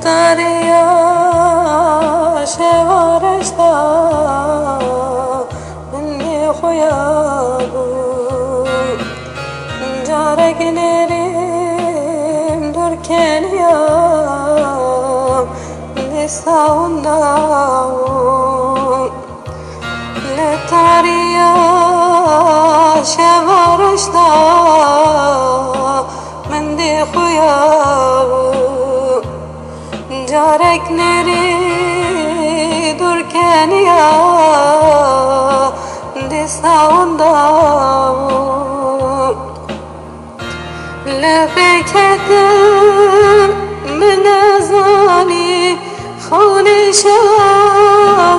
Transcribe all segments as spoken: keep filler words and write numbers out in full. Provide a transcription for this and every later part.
Tariya şeva reşta min bê xuya bû. Carek nêrîn dûr keniya dîsa winda bû. Li tariya şeva reşta min dê xuya bû. Carek nêrî dûr keniya dîsa winda bû. Li vê ketim min nezanî xewnê şeva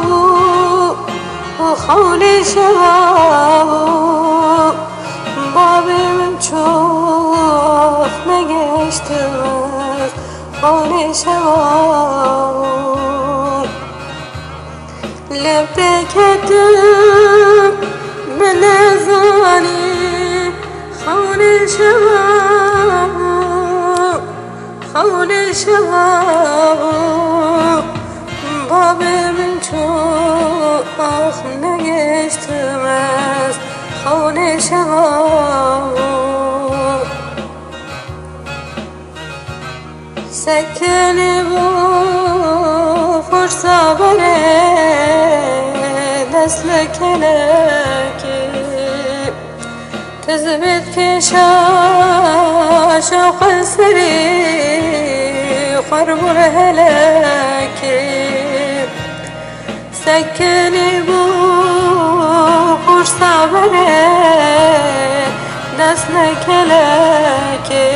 bû, xewnê şeva bû. Bavê min çû, ax negihiştim ez xewnê şeva bû. Li vê ketim min nezanî xewnê şeva bû, xewnê şeva bû. Bavê min çû, ax negihiştim ez xewnê şeva bû. Sekinî bû firsa berê dest li kelekê. Tiz bêt kêşa şewqin serî xwe bû li helekê. Sekinî bû firsa berê dest li kelekê.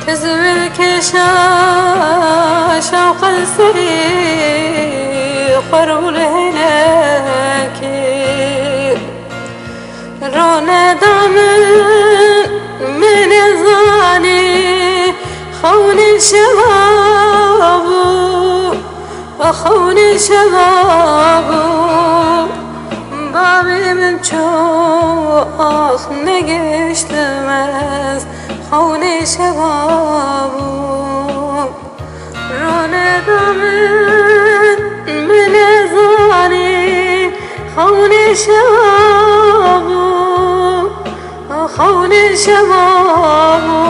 Tiz bêt kêşa şewqin serî xwe bû li helekê. Rûneda min, min nezanî xewnê şeva bû, xewnê şeva bû. Bavê min çû, ax negihiştim ez xewnê şeva bû. Rûneda min, min nezanî xewnê şeva bû, xewnê şeva bû.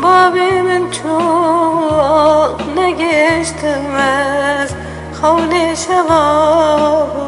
Bavê min çû, negihiştim ez xewnê şeva bû.